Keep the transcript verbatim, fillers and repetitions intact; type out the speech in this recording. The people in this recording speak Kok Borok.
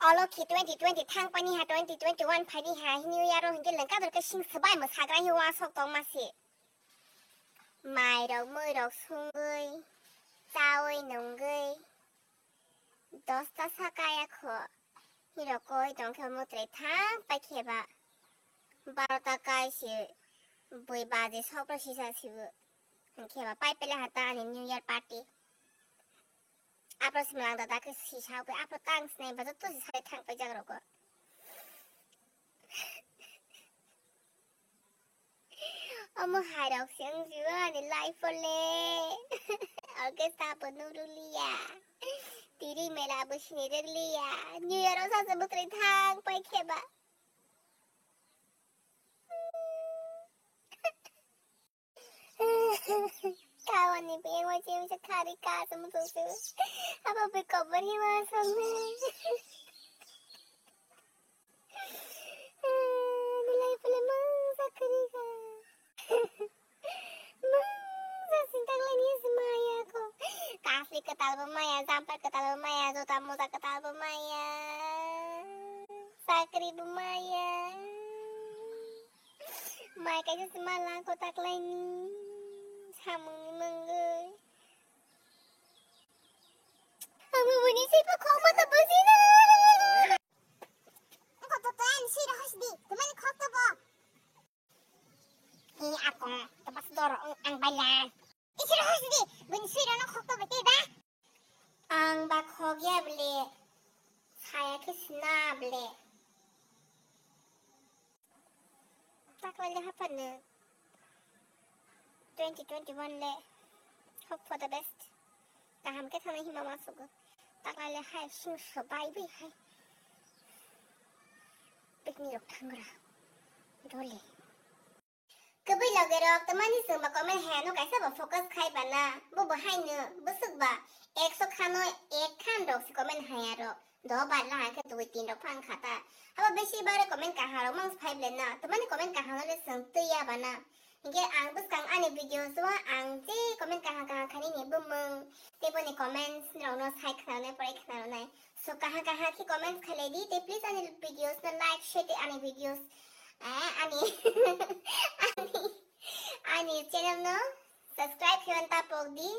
Olo khe twenty twenty thang pani ha, twenty twenty-one phai ni ha, hini ya ro hingke lengka dorke sing swbai mo sagra hi wa sok tong ma se. Mai rok, mui rok sungwi, chawi nungwi, dosta sa kaya kho. Hiro koi tong khe mutre thang pai khe ba. Barota kai se bui baje sokro sisa sibu. Hingke ba pai pele hata ani New Year party. Apro simlang dada ke sisa bai apro tang sinai ba joto si sari thang pai jaga roko. Omo hai rok se wng jibo ani life o le. Orchestra bo nuruk liya. Tiri mela bo sini rwk liya. New Year o sasa bwkrwi thang pai khe ba. Kawani bengwa jemsa khari kasam tusu. Abo be kobor hiwa samne. Nilai pule mangsa khari ka. Mangsa sintak lani si maya ko. Kasli ketal bo maya, jampai ketal bo maya, jota moja ketal bo maya. Sakri bo maya. Mai kaisa se mala ko taklaini samungni mungwi. Amo buni se pa khok mata bujina. Ko to to an sira hasdi, tumani khok to bo. Hi akong, to pas dor ang bailan. Isra hasdi, buni sira no khok to bete ba. Ang ba khogya ble, saya khe sina ble. Taklai le hapan ne twenty twenty-one le hope for the best. Kaham khe thana hima ma sugo. Taklai le hai sing so bai bai hai. Picnic rok thangra. Dole. Kwbwi loge rok, tamani chwng ba comment hai ano kaisa bo focus khai bana, bo bo hai no bwswk ba ekso khano ek khan rok se comment hai aro, do bar la hangkhe dui tin rok phang khata. Abo besi bare comment kaham rok mang phai ble na, tamani comment kaham no le chwng twi ya bana. Hinkhe ang bwskang ani videos o ang je comment kaham kaham khaini ni bumung tei boni comments rok no sai khna nai, porai khna nai. So kaham kaham khe comments khalai di, tei please ani videos no like, share tei ani videos, eh, ani, ani, ani channel no subscribe khe ta pok di,